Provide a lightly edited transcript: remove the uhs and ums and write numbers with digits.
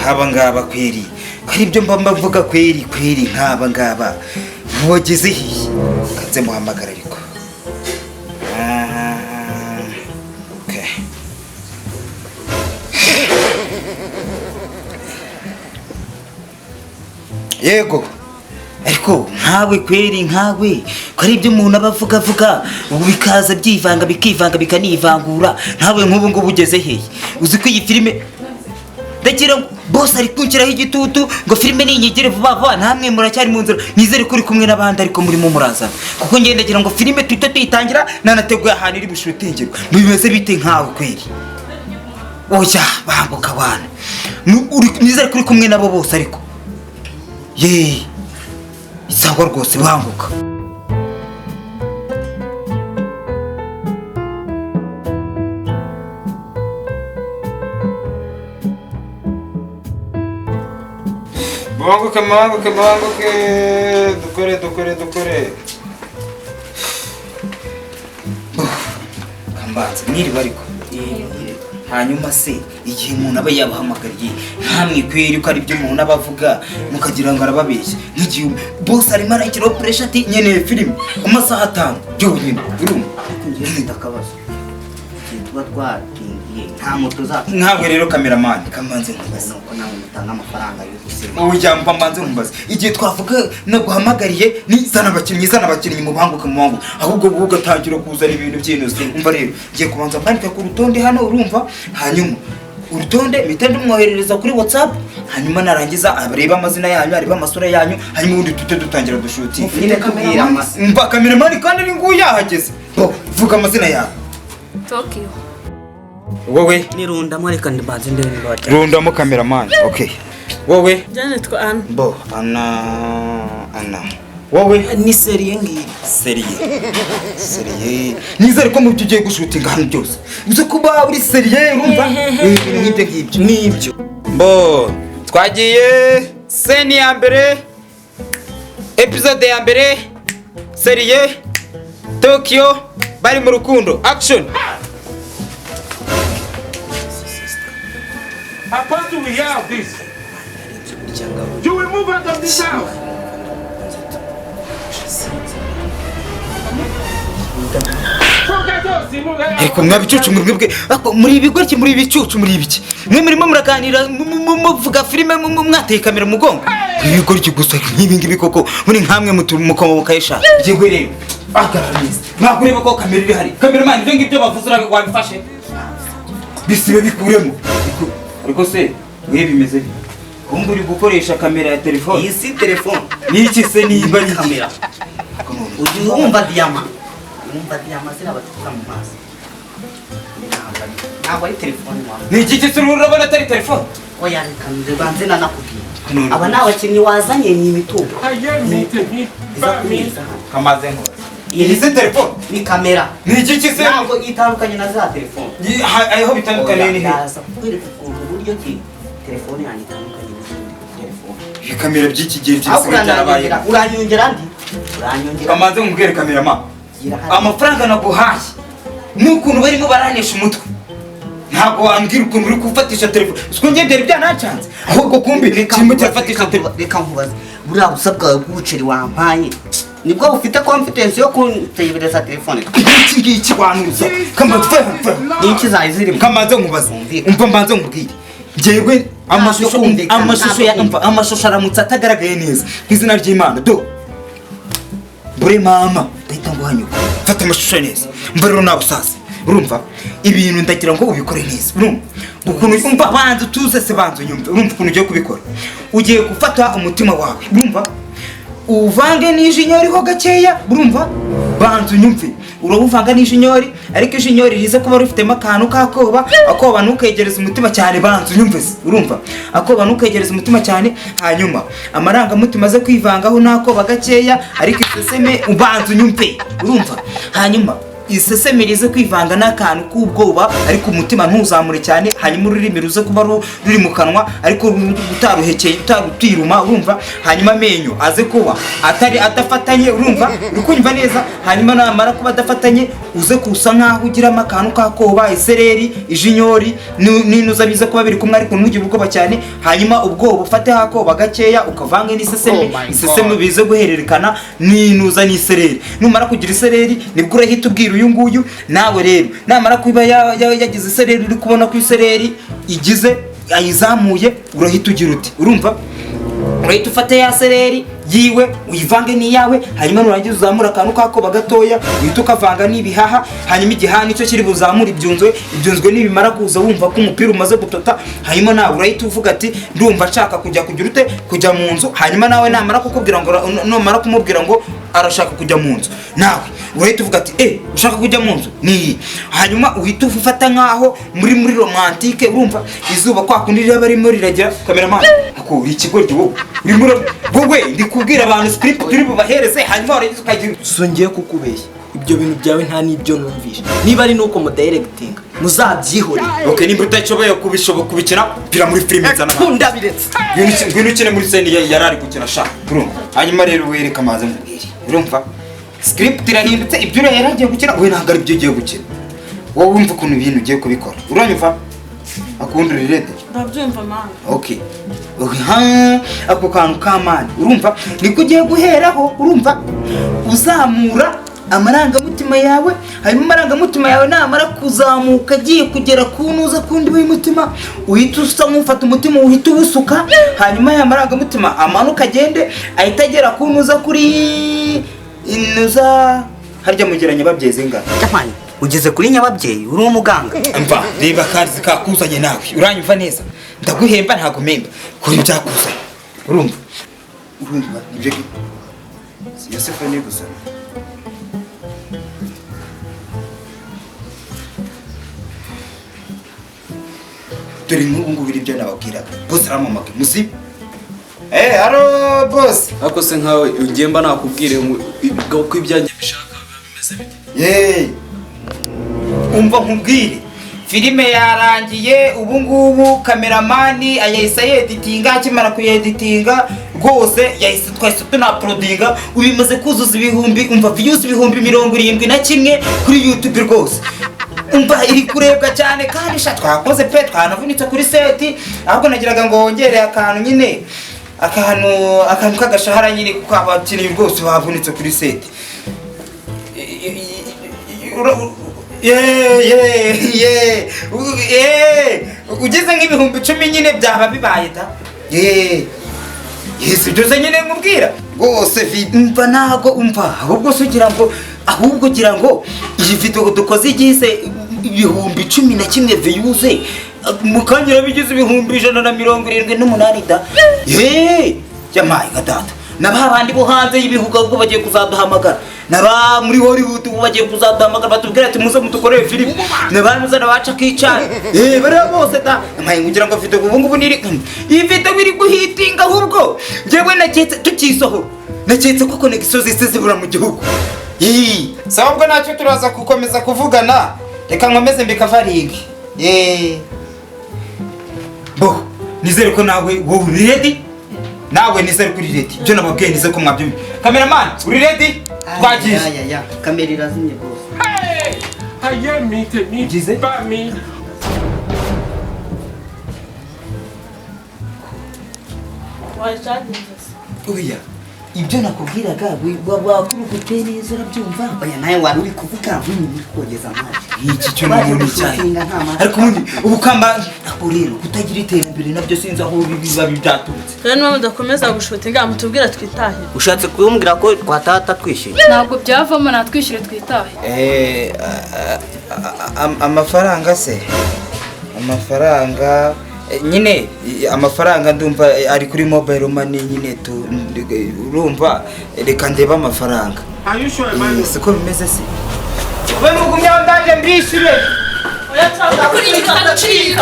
Nk'aba ngaba kweri, ko ari ibyo mba mbavuga kweri kweri, nk'aba ngaba mubageze hiye, kanze muhamagara ariko. Ah, okay. Yego, ariko nkawe kweri, nkawe ko ari ibyo umuntu aba avuga avuga, ubu bikaza byivanga, bikivanga, bikanivangura. Nkawe nk'ubu ngubu ugeze hehe? Uzi ko iyi filime ndagira ngo bose ari kunshyiraho igitutu ngo filime ninyigire vuba vuba, ntamwe muracyari mu nzira. Nizere ko uri kumwe n'abandi ariko murimo murazana, kuko ngenda ndagira ngo filime tuhite tuyitangira, nanateguye ahantu iri bushutingirwe. Bimeze bite nkawe kweri? Oya, banguka wana. Nizere ko uri kumwe nabo bose ariko ye isangwa rwose, banguka. Mubanguke, mubanguke, mubanguke, dukore, dukore, dukore. Kambanza mwiriwe ariko. Hanyuma se igihe umuntu aba yabahamagariye nkamwe kweri, ko ari byo umuntu aba avuga mukagira ngo arababeshya, nk'igihe bose arimo arashyiraho pressure ati nkeneye filime amasaha 5 byonyine, urumva? Ariko ngiye mfite akabazo, igihe tuba twatindiye nta moto zacu. Nkawe rero cameraman, kamanze nkubaze. Nuko nawe mutanga amafaranga y'ubuzima. Ujya mba mbanze nkubaze, igihe twavuga naguhamagariye ni zana abakinnyi, zana abakinnyi, mubanguke, mubanguke, ahubwo wowe ugatangira kuzana ibintu by'inoze. Umva rero, ngiye kubanza kwandika ku rutonde hano, urumva? Hanyuma urutonde mpita ndumwoherereza kuri WhatsApp, hanyuma narangiza arebe amazina yanyu, arebe amasura yanyu, hanyuma ubundi tuhite dutangira dushutinge. Nyine tubwira amazina. Mva kameramani kandi ni nguyu yahageze. Bo, vuga amazina yawe. Tokyo. Wowe? Nirundamo, reka mbanze ndebe niba bajya. Rundamo kameramani. Okay, wowe? Janet kwa Anna. Bo, Ana, Ana, wowe? Ni seriye ngiyi. Seriye, seriye. Nizere ko mu byo ugiye gushutinga hano byose uzi kuba uri seriye, urumva? Ibintu nk'ibyo ngibyo Nibyo. Bo, twagiye scene ya mbere, episode ya mbere, seriye Tokyo bari mu rukundo, action. How do we hear of this? You will move out of this house. Ariko mwabicucu mwebwe, ariko muri ibigoryi, muri ibicucu, muri ibiki? Mwe murimo muraganira, muvuga filime, mwateye kamera mu mugongo. Ibigoryi gusa nk'ibi ngibi koko, muri nkamwe mukoma mukayishaka. Yego rero, agarara neza, ntabwo ureba ko kamera iri hari? Kameramani, ibyo ngibyo bavuze wabifashe, bisibe, bikuremo. Ariko se mwe bimeze bite? Kumbe uri gukoresha kamera ya telefone? Iyi si telefone. Ni iki se niba ari iki? Kamera. Ujya wumva diyama, wumva diyama ziriya batukura mu maso. Ntabwo ari telefone wawe. Ni iki se urabona atari telefone? Oya, reka mbanze nanakubwira. None. Aba ni abakinnyi wazanye, ni imitungo iza kumeza hano. Kamaze nkubaze, iyi si telefone? Ni kamera. Ni iki se? Ntabwo itandukanye na za telefone. Aho bitandukaniye ni he? Ndaza kukwereka ukuntu uburyo ki telefone yanjye itandukanye n'izindi telefone. Ibikamera by'iki gihe Aho byisigaye byarabaye. uranyongera, uranyongera ndi uranyongera. Kamanze nkubwire kamerama, Gira hano. amafaranga naguhaye n'ukuntu barimo baranesha umutwe, ntabwo wambwira ukuntu uri gufatisha telefone. Siko njye byari byanancanze, ahubwo kumbi Reka kirimo nkubaze, kirafatisha reka telefone. Reka nkubaze, buriya busa bwawe bw'ubuceri wampaye nibwo bufite confidence yo kuntebereza telefone? Iki ngiki wanuza, kamanze uve hano. N'iki zari zirimo? Kamanze nkubaze. Wumvikane. Umva, mbanze nkubwire njyewe amashusho, kumvikana, amashusho ya ntabwo. umva, amashusho aramutse atagaragaye neza, ku izina ry'Imana do bure mama ndahita nguhanyuka. Fata amashusho neza. Mva rero nawe usaza, urumva ibintu ndagira ngo ubikore neza. Urumva ukuntu, umva, banza utuze se, banza unyumve. Urumva ukuntu ugiye kubikora? Ugiye gufata umutima wawe, urumva, uvange n'ijinyori ho gakeya. Urumva, banza unyumve, urawuvanga n'ijinyori, ariko ijinyori riza kuba rifitemo akantu k'akoba. Akoba ntukegereze umutima cyane, banza unyumve se. Urumva, akoba ntukegereze umutima cyane, hanyuma amarangamutima aze kwivangaho n'akoba gakeya, ariko iseseme, ubanza unyumve. Urumva, hanyuma Iseseme rize kwivanga n'akantu k'ubwoba, ariko umutima ntuzamure cyane. Hanyuma ururimi ruze kuba ruri mu kanwa, ariko utaruhekeye, utarutiruma, urumva? Hanyuma amenyo aze kuba atari adafatanye, urumva? Uri kunyumva neza? Hanyuma namara kuba adafatanye, uze kusa nkaho ugiramo akantu k'akoba, isereri, ijinyori n'inuza bize kuba biri kumwe, ariko ntugire ubwoba cyane. Hanyuma ubwoba ufate akoba gakeya ukavange n'iseseme, iseseme bize guhererekana n'inuza n'isereri. Numara kugira isereri, nibwo urahita ubwira uyu nguyu. Nawe rero namara kuba yagize isereri, uri kubona ko isereri igize ayizamuye, urahita ugira uti, urumva, urahita ufate ya sereri yiwe uyivange n'iyawe. Hanyuma nurangiza uzamura akantu k'akoba gatoya, uhita ukavanga n'ibihaha. Hanyuma igihaha nicyo kiri buzamure ibyunzwe. Ibyunzwe nibimara kuza, wumva ko umupira umaze gutota, hanyuma nawe urahita uvuga ati ndumva nshaka kujya kugira ute, kujya mu nzu. Hanyuma nawe namara kukubwira ngo, numara kumubwira ngo arashaka kujya mu nzu, nawe urahita uvuga ati ushaka kujya mu nzu niyi. Hanyuma uhita ufata nkaho muri romantique, urumva izuba kwa kundi riba ririmo riragera. Cameraman, ako uri ikigoryi wowe, urimo wowe, ndi kubwira abantu script turi bubahereze. Hanyuma warangiza ukagira Songeye kukubeshya, ibyo bintu byawe nta n'ibyo numvishe. Niba ari nuko mudirectinga, muzabyihorere. Okay, nimba utashoboye kubikina, pira muri filime nzana. Ndabiretse. Ngwino ukine muri scene yari ari gukina sha, urumva? Hanyuma rero wereka amazi mubwire, urumva, script irahindutse. Ibyo uriya yari agiye gukina, we ntabwo ari byo ugiye gukina. Wowe wumva ukuntu ibintu ugiye kubikora, uranyumva? Akundi uri ready? Ndabyumva mama. Okay, ha, ako kantu k'amani, urumva, niko ugiye guheraho, urumva, uzamura amarangamutima yawe. Hanyuma amarangamutima yawe namara kuzamuka agiye kugera ku ntuza kundi w'umutima, uhita usa nk'ufata umutima uhita uwusuka. Hanyuma ya marangamutima amanuka agende ahita agera ku ntuza kuri inuza harya mugeranye babyeze ingano. Jamani, ugeze kuri nyababyeyi uri umuganga. Mva reba kazi kakuzanye nawe, uranyumva neza? Ndaguhemba ntago mpemba kuri byakuzanye, urumva? Urumva ibyo si Yosefu ni gusa. Dore nk'ubu ngubu ibyo nababwiraga, boss aramamaka musi. Alo boss. Ariko se nkawe ngemba nakubwire ko ibyanjye bishaka biba bimeze bite? Umva nkubwire, filime yarangiye ubu ngubu. Kameramani yahise ayeditinga, akimara kuyeditinga rwose yahise twahise tunaprodinga. Ubimaze kuzuza ibihumbi, umva, views 71,000 kuri YouTube rwose. Umva iri kurebwa cyane kandi sha twakoze pe, twanavunitse kuri seti. Ahubwo nagiraga ngo wongere akantu nyine, akantu k'agashahara nyine, kuko abakinnyi rwose bavunitse kuri seti. Ugeze nk'10,000 nyine byaba bibaye da. Yesu byose nyine nkubwira rwose. Umva ntago umva, ahubwo se ugira ngo, ahubwo ugira ngo iyi video dukoze igize 11,000 views, mu kanya bigize 178,000 da. Yamaye nka data. Na bandi bo hanze y'ibihugu ubwo bagiye kuzaduhamagara, naba muri Hollywood ubu bagiye kuzaduhamagara batubwira ati muze mudukorere filime, naba muze nabaca kicana bariya bose da. Mpaye ngira ngo video ubu ngubu niri iyi video iri guhitinga. Ahubwo njyewe naketse tukisoho, naketse ko connection zise zibura mu gihugu. Sawa, ubwo nacyo turaza gukomeza kuvugana, reka nkomeze mbikavaringe. Bo nizere ko nawe wowe uri ready, nawe nizere ko uri ready. Ibyo nababwiye nizere ko mwabyumva. Cameraman uri ready? Twagiye. Ya kamera irazimye rwose. Aye mi te mi ba mi. Oya, ibyo nakubwiraga wakurugute neza, urabyumva? Oya nawe wari uri kuvuga uri kogeza amazi. Iki cyo n'ubundi cyane. Ariko ubundi ubukamba ako rero kutagira iterambere nabyo sinzi aho biba byaturutse. Rero niba mudakomeza gushutinga mutubwira twitahe. Ushatse kumbwira ko twatata twishyuye? Ntabwo byavamo, natwishyure twitahe. Amafaranga se, amafaranga nyine, amafaranga ndumva ari kuri mobile money nyine tu, urumva, reka ndeba amafaranga. Siko bimeze se? We mugumye ndaje mbishyure. Oya cyangwa kuri iyi